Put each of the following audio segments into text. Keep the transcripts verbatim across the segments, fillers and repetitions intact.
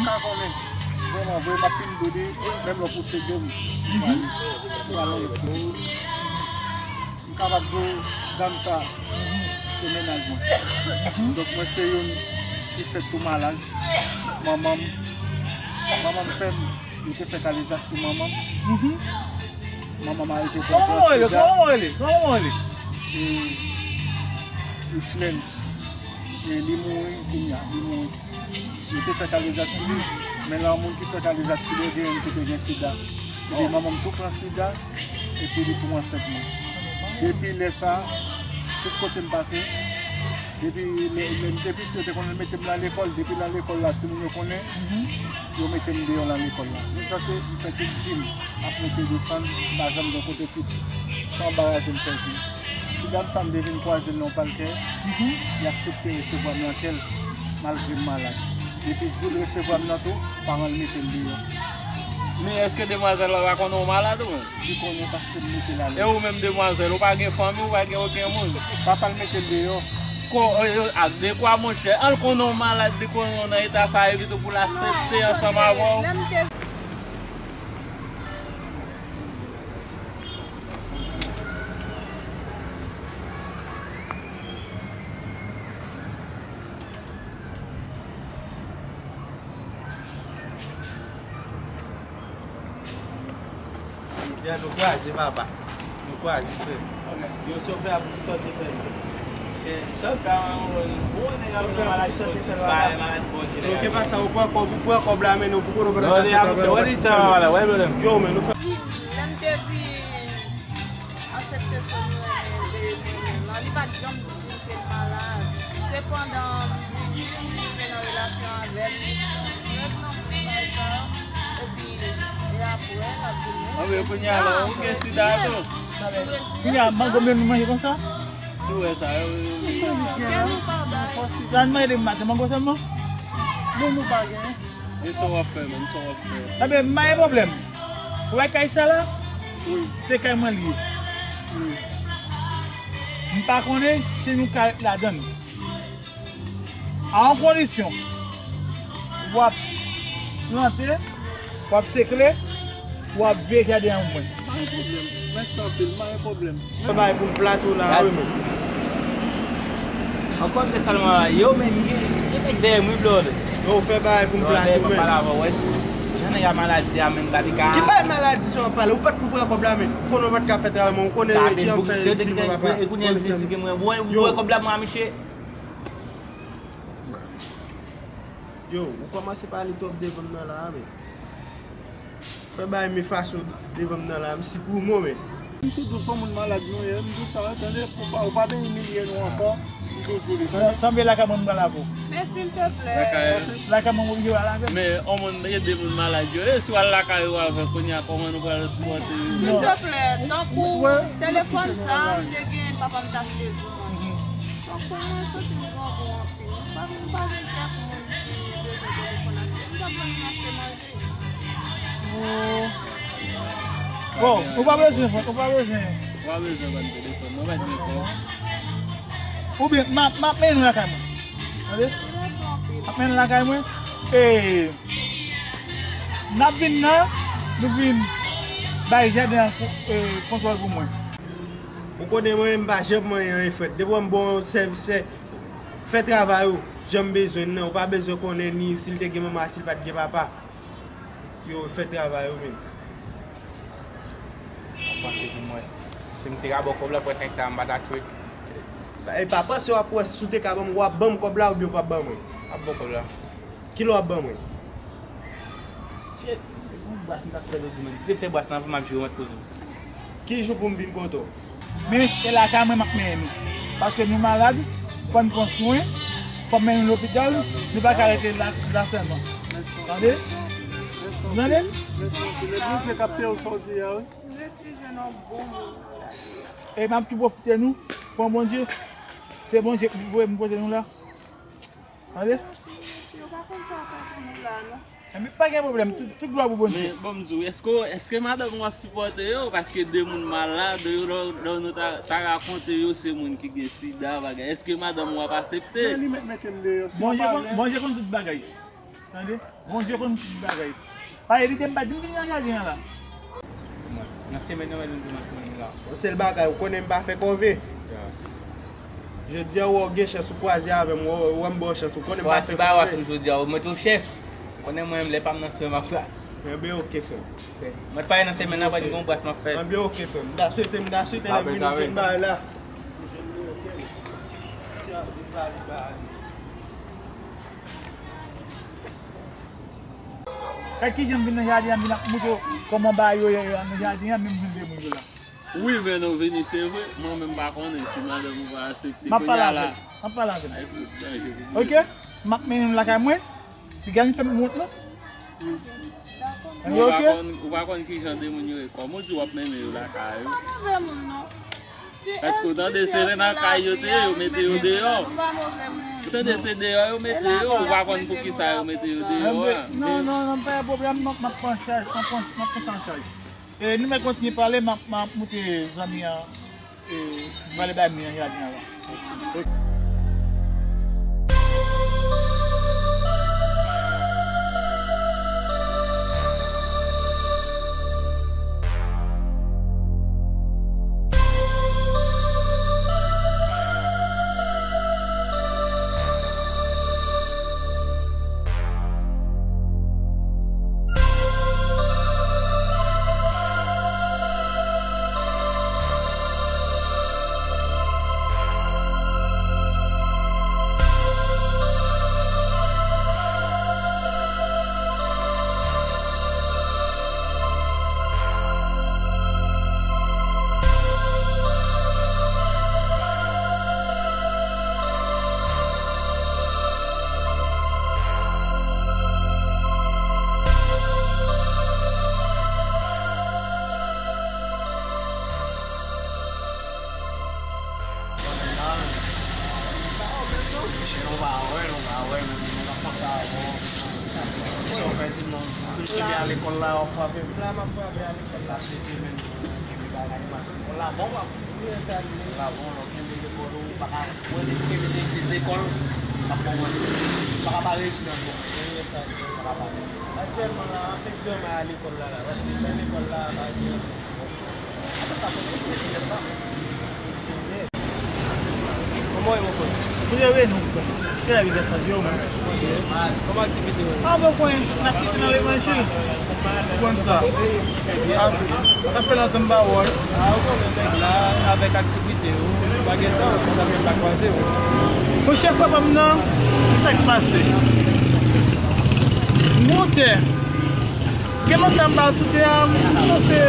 Pa konnen. Vrèman vre, m ap fin do li, menm lè w pouse do m. M pral, m pral anlè. M kapab di w, dam sa, se mennaj mwen. Donk, mwen se youn ki fèt tou malad. Manman m, manman m fè m, yo te fè kalejak sou manman m. Manman m arete pran sida. Kòman w rele? Kòman w rele? Kòman w rele? E, Richmens. E li mouri kounye a, li mouri. Yo te fè kalejak sou li, men nan moun ki fè kalejak sou li, gen youn ki te gen sida. Epi manman m tou pran sida, epi li tou ansent mwen. Depi lè sa, tout kote m pase, depi lè, lè m te piti, yo te konn mete m nan lekòl, depi nan lekòl la, timoun yo konnen, yo mete m deyò nan lekòl la. Men sa se, m fè tout vi m ap monte desann, m pa janm gen kote fiks. Se yon bagay ke m fè vi m. Ti dam sa m te vin kwaze l nan yon palkè, li aksepte resevwa m nan kè l, malgre m malad. Depi jou l resevwa m nan tou, paran l mete l deyò. Men èske demwazèl la pa konnen w malad ou menm? Li konnen paske m mete l alèz. E ou menm demwazèl, ou pa gen fanmi, ou pa gen okenn moun? Papa l mete l deyò. Ko, e, e, ak dekwa, monchè, an l konnen w malad, li konnen w nan eta sa, epi tou pou l aksepte ansanm avè w. Mizè, nou kwaze, papa. Nou kwaze, frè. Yo, sofè a pou sòti, frè. Chòk a, ou wè nèg ap nan maladi, sòti, frè, papa. Yo, te pa sa, ou pran kòb, ou pran kòb la, men nou, pou kote w pran kafè, papa. Yo, men nou fè. Lè m te vin aksepte fè nou renmen veye mwen menm. Li pa t janm di m ke l malad. Se pandan m vin rive nan relasyon avè l, mwen pran konsèy sa, epi, e apre, l ap di m, anben, kounye a la, ou gen sida tou. Kounye a, mango menm nou manje konsa? Si w wè sa, yo, yo, yo, yo. Sa n manje depi maten, mango sèlman? Non, nou pa gen. E sa w ap fè, menm, sa w ap fè. Enben, m pa gen pwoblèm. Ou wè kay sa la? Wi. Se kay mwen li ye. Wi. M pa konnen si nou ka ret ladan l. A yon kondisyon. W ap plante, w ap sekle, w ap veye jaden an pou mwen. Pa gen pwoblèm. Mèsi anpil, pa gen pwoblèm. Fè bagay pou m plato la, wi, men. Ankò de sèlman la, yo, men, gen, gen nèg dèyè m, wi, blòdè. Yo, fè bagay pou m plato, men. Blòdè, pa pale avè w, wè. Jan nèg a maladi a, men, gade ka. Ki bagay maladi sa w ap pale? Ou pa t pou pran kòb la, men. Ou konnen w pa t ka fè travay, men ou konnen ki an fè di mwen, papa. E kounye a, vin esplike mwen. Ou wè kòb la, mwen, a misye. Yo, ou kòmanse pale twòp devan m nan la, men. Fè bay men fason devan m nan la, m siprime w, men. M tou dous, yon moun malad nou ye, m di w sa, tande, ou pa, ou pa vin imilye nou ankò, m tou di w li, tande. Sanble lakay mwen m pral avè w. Men silteplè. Lakay mwen m oblije al avè w. Men, yon moun, gen de moun malad yo, e si w al lakay ou avè l, kounye a, kòman nou pral sipòte yo? Silteplè, tankou telefòn sa, m te gen, papa m t achte l pou mwen. Donk, pou mwen, santi m grangou anpil. M pa, m pa gen kèk moun ki bezwen telefòn ak yo. M t ap mande m achte manje. Bon, ou pa bezwen, ou pa bezwen. Ou pa bezwen ban telefòn, mwen pa t gen kòb. Oubyen, m ap, m ap mennen nou lakay mwen. Tande? M ap mennen lakay mwen. E, n ap vin nan, nou vin bay jaden an kon-, e, kontwòl pou mwen. Ou konnen mwen, m pa janm manyen anyen frèt. Depi w wè m ba w sèvis fè, fè travay ou jan m bezwen l nan. Ou pa bezwen konnen ni si l te gen manman, si l pa t gen papa. Yo, fè travay ou menm. Ap panse pou mwen. Si m te ka ba w kòb la, frèt, nèg sa a m pa ta tchwe. E pa panse w ap wè si w te ka ban m, w ap ban m kòb la oubyen w p ap ban mwen. Ap ba w kòb la. Kilè w ap ban mwen? Shit. Yon bras m t ap fè lòt jou menm. Te fè bras nan, m ap jwe, mwen poze m. Ki jou pou m vin kote w? Men, e lakay mwen m ap mennen nou. Paske nou malad, fò n pran swen, fò n mennen nou lopital, nou pa ka rete la, la sèlman. Tande? Tande? Mèsi anpil. E Bondye k ap peye w sa w di a, wi. Jezi jwenn yon bon moun nan lavi a. E m ap tou pwofite nou, pran Bondye. Se Bondye k voye m kote nou la. Tande? Yo pa konn sa w fè pou nou la, non. Enben, pa gen pwoblèm, tout, tout glwa pou Bondye. Men, bon, m di w, èske, èske madanm ou ap sipòte yo? Paske de moun malad, yo, lè, lè nou ta, ta rakonte yo, se moun ki gen sida, bagay. Èske madanm ou ap aksepte? Men li mèt mete m deyò. Bondye konn, Bondye konn tout bagay. Tande? Bondye konn tout bagay. Pa irite m, pa di m vin nan jaden an la. Nan semèn nan, mwen vin nan semèn nan la. Yon sèl bagay, ou konnen m pa fè kòve. Ya. Jodi a, ou wè w gen chans, ou kwaze avè m, ou wè m ba w chans, ou konnen m pa fè kòve. Jodi a, ou mete w chèf. Ou konnen mwen menm, lè pa m nan semèn, m ap fè. Enben, oke, frè m. Mwen pare nan semèn nan, pa di gon bras m ap fè. Enben, oke, frè m. M ta swete, m ta swete lè m vini, m jwenn bagay la. M jwenn li, oke. Si a vin pa, vin pa. Kay kijan m vin nan jaden an, m vin ap montre w kòman bagay yo ye nan jaden an, menm jan de moun yo la. Wi, men nou vini, se vre. Mwen menm pa konnen si madanm ou va aksepte. M ap pale avè l. M ap pale avè l. Ay, fout danje pou oke? M ap mennen l lakay mwen. Piga m fè m wont non. Ou pa konn, ou pa konn ki jan de moun yo ye. Kòm ou di w ap mennen yo lakay ou. Èske w tande se nan kay yo te ye, yo mete yo deyò? Ou tande se deyò yo mete yo, ou pa konn poukisa yo mete yo deyò a. Non, non, non, pa gen pwoblèm, m ap, m ap pran chaj, m ap pran, m ap pran sa an chaj. E, nou mèt kontinye pale, m ap, m ap montre zanmi an, e, m ale bay moun nan jaden an la. Sa w fè di m non? Pou m swiv al lekòl la, w ap frape m? La, m ap frape al lekòl la. Sa swete, men, kenbe bagay, pase lekòl la bon, papa. Wi, sa li ye. Lekòl la bon, lè w kenbe lekòl ou, ou pa ka, mwen, depi w kenbe legliz lekòl, m ap ba w manti, ou pa ka pa reyisi nan vi w. Wi, sa li ye. Ou pa ka pa reyisi. Aktyèlman la, anpil granmè al lekòl la, la, paske san lekòl la, pa gen. Apre sa, fò nou fè sa. Kòman w ye, mon frè? Mwen rele nou, frè. Ki lavi gason yo, man? Kòman aktivite yo ye? Ah, bon, kwen, n ap kite nan levanjil. Ou konn sa. A, sa fè lontan m pa wè w. Ah, ou konnen nèg la, avèk aktivite yo, pa gen tan, konsa m pa kwaze w. Monchè, frè pa m nan, ki sa k pase? Montè. Gen lontan m pa sou tè a, m panse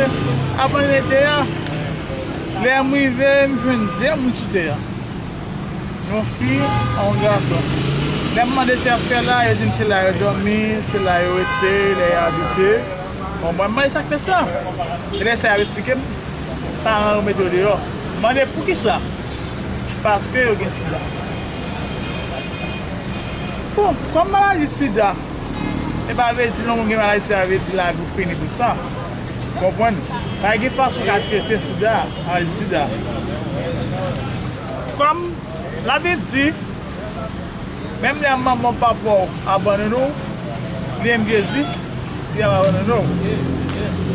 avan m te a. Lè m rive, m jwenn de moun sou tè a. Yon fi ak yon gason. Lè m mande sa y ap fè la, yo di m se la yo dòmi, se la yo rete, lè y abite. Bon, mwen mande sa k fè sa. E lè sa y ap esplike m, paran yo mete yo deyò. M mande poukisa? Paske yo gen sida. Bon, kòm maladi sida, e pa vle di lè w gen maladi sida, vle di lavi w fini pou sa. Konprann? Pa gen fason w ka trete sida, maladi sida. Kòm Labib di, menm lè manman w, papa w abandone w, li menm Jezi, li p ap abandone w.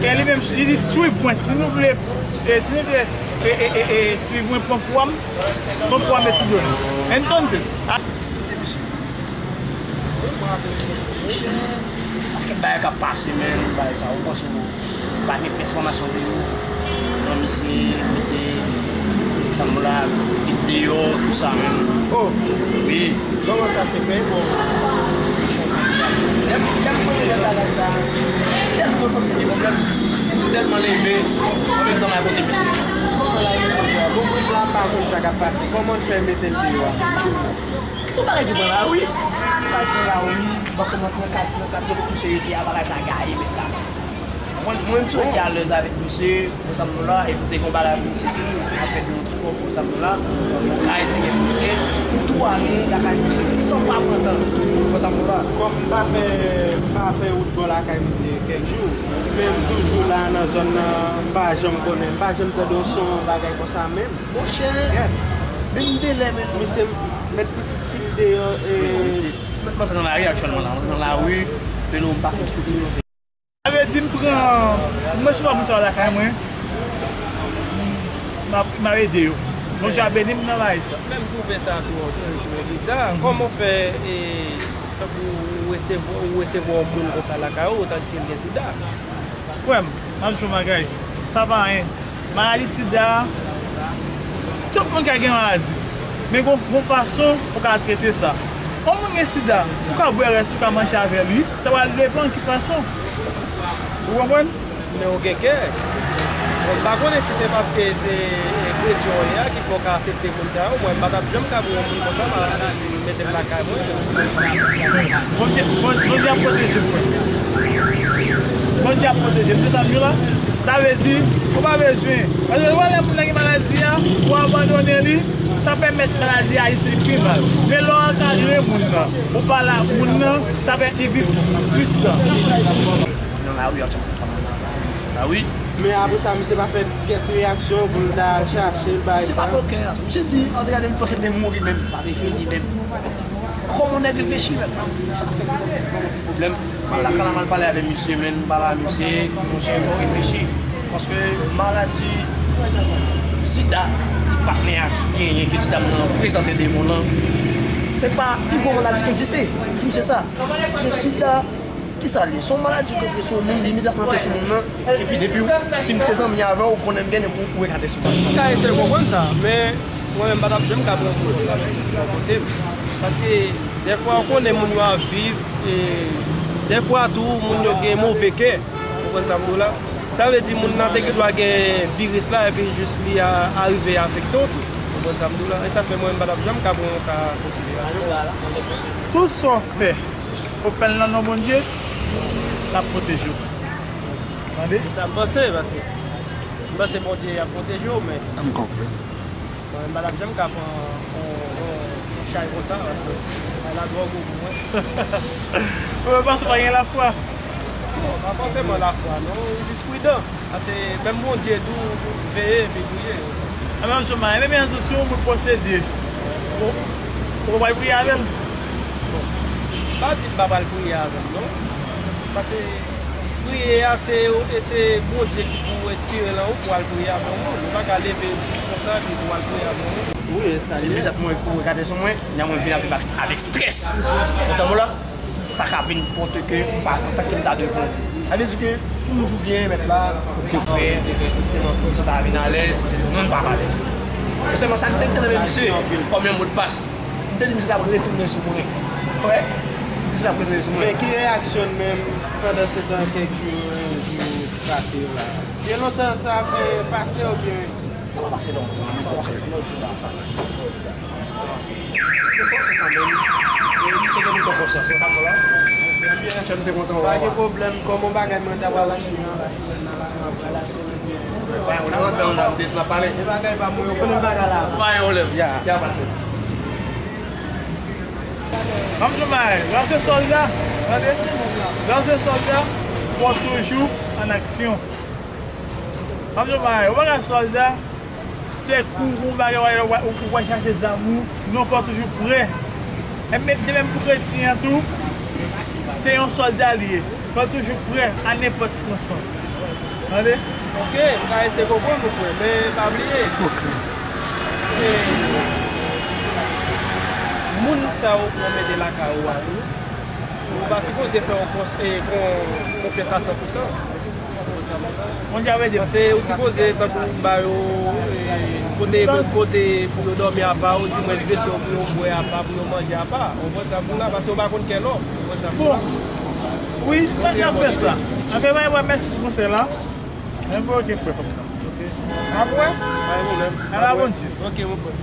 E li menm, li di, swiv mwen, si nou vle, e, si nou vle, e, e, e, e, swiv mwen, pran kwa m, pran kwa m e swiv mwen. Entonces, a- Pakèt bagay k ap pase, men, bagay sa, ou panse ou pa gen plis enfòmasyon de yo? Non, misye mete, sa m la, pitit fi deyò, tou sa, men. Oh! Wi. Kòman sa se fè? Bon. Lè m, lè m konnen lè bagay sa, tèlman santi gen pwoblèm, tèlman leve, an menm tan m al kote misye. Kòman l al kote misye a? Bon, moun la pa konn sa k ap pase. Kòman l fè mete l deyò a? Se yon bagay ki pran lari. Se yon bagay ki pran lari. Bon, kòman nan kad, nan kad sou misye rete a, bagay sa gaye, men la. Mwen, mwen, m sou ki alèz avèk misye, konsa m la, epi te gon bagay misye tou, m ap fè de yon ti kòb, konsa m la, yon kay, te gen misye, m tou ale lakay misye, san pa pran tan, konsa m la. Kòm m pa fè, m pa fè wout bò lakay misye kèk jou, men m toujou la nan zòn nan, m pa janm konnen, m pa janm tande yon son, bagay konsa menm. Monchè, menm de lè menm. Misye met pitit fi l deyò, e, Mwen se nan lari aktyèlman la. Mwen se nan lari, men nou pa fè tout moun. Sa vle di m pran, m resevwa moun sa yo lakay mwen, m ap, m ap ede yo. Bondye a beni m nan bagay sa. Men m twouve sa tou, tou, tou biza. Kòman w fè, e, tankou ou resevwa, ou resevwa yon moun konsa lakay ou, tandis ke l gen sida? Frè m, m ap di w yon bagay. Sa pa anyen. Maladi sida, tout moun ka gen maladi. Men gon, gon fason pou ka trete sa. Yon moun gen sida, ou ka bwè rès, ou ka manje avè li. Sa pral depann ki fason. Ou konprann? Men ou gen kè. Bon, m pa konnen si se paske se kretyen w ye a ki fè w ka aksepte moun sa yo. Mwen, m pa t ap janm ka pran yon moun konsa, m a mete l lakay mwen. Bondye, Bon-, Bondye ap pwoteje m, frè. Bondye ap pwoteje m. Se sa m di w la. Sa vle di, ou pa bezwen. Paske lè w wè lè moun nan gen maladi a, ou abandone li, sa pèmèt maladi a rive sou li pi mal. Men lè w ankadre moun nan, ou pale ak moun nan, sa pèmèt li viv plis tan. Nan lari, an, nan lari. Men apre sa, misye pa fè pyès reyaksyon pou l ta al chache l, bay sa. Misye pa fè okenn reyaksyon. Misye di, an, gade, m panse l te mouri menm, sa te fini menm. Kòman nèg reflechi menm? Sa fè pwoblèm. M al lakay la, m al pale avè misye, men m pale a misye, di, monchè, fò w reflechi. Paske maladi sida, ti patnè a genyen, ke ti dam nan prezante devan w lan, se pa pi gwo maladi ki egziste. Di misye sa. Paske sida, kisa l ye? Se yon maladi ki antre sou yon moun, li imedyatman antre sou moun nan, epi depi w, si m te zanmi avè w, ou konnen m gen, epi w, ou ekate sou mwen. M ka eseye konprann sa, men mwen menm m pa t ap janm ka pran moun konsa bò kote m. Paske dèfwa ou konnen moun yo ap viv, e dèfwa tou moun yo gen move kè. Ou konprann sa m di w la? Sa vle di moun nan te gen dwa gen viris la epi jis li a, arive afekte w tou. Ou konprann sa m di w la? E sa fè mwen menm m pa t ap janm ka pran yon ka konsiderasyon. Tout sa w fè, ou fè l nan non Bondye, l ap pwoteje w. Tande? Se sa m panse, paske m panse Bondye ap pwoteje w, men. M konprann. Mwen, m pa t ap janm ka pran yon, yon, yon chay konsa, paske chay la twò gwo pou mwen. Ou pa panse w pa gen lafwa? Non, pa fòseman lafwa, non, ou jis pridan. Paske menm Bondye tou veye epi priye. A, men, Joma, e menm jan tou, si yon moun posede, ou, ou pa pral priye avè l? Bon, m pa di m pa pral priye avè l, non. Paske priye a, se, se Bondye ki pou enspire l an ou pou al priye avè yon moun. Ou pa ka leve jis konsa, epi pou al priye avè yon moun. Wi, e sa li ye. Imedyatman ou rekate sou mwen, nèg mwen vin avèk, avèk strès. Ou konprann sa m di w la? Sa ka vin pote ke m pa kontan ke m ta dwe pran. Sa vle di ke pou m toujou byen, mèt la, se frè, se mwen, pou m ta vin alèz, non, m pa alèz. Sèlman sa m te tande misye, kòm yon modpas. M te di misye t ap retounen sou mwen. Wè? Misye t ap retounen sou mwen. Men ki reyaksyon l menm pandan se tan kèk jou, jou pase yo la? Gen lontan sa, e, pase oubyen? Sa pa pase lontan, men kòman se lòt jou la sa pase? Se pase kanmenm. E misye gen pran konsyans, se sa m di w la. Epi, enchè, m te kontan wè w. Pa gen pwoblèm, kòman bagay mwen ta pral achte nan lasemèn nan la, mwen pral achte l. Bagay, ou nan anndan la, m te, n ap pale. E bagay pa mwen, ou konnen m pa ka la. Pa gen pwoblèm. Ya. Ya, pa de pwoblèm. Ban m di w yon bagay, lè w se sòlda, tande, lè w se sòlda, fò w toujou an aksyon. Ban m di w yon bagay, ou pa ka sòlda, se kou ou yon bagay, ou, ou, ou pral chache zam ou, non, fò w toujou prè. E menm, de menm pou kretyen an tou, se yon sòlda li ye. Fò l toujou prè a nenpòt sikonstans. Tande? Ok, m ka eseye konprann ou, frè, men pa bliye. Ok. E, moun sa yo pou w mete lakay ou a tou, ou pa sipoze fè yon kons-, e, kon-, konfyans a san pou san. Paske ou sipoze, tankou m ba yo, e, kote, kote pou yo dòmi apa, ou di mwen vese pou yo bwè apa, pou yo manje apa. Ou konprann sa m di w la, paske ou pa konn kè lòm. Ou konprann sa m di w la? Bon. Wi, m ap fè sa. Anfen, mwen, mwen, mèsi pou konsèy la. Mwen, ok, frè, kòm sa. Ok. N ap wè. Pa gen pwoblèm. Ala Bondye. Ok, mon frè.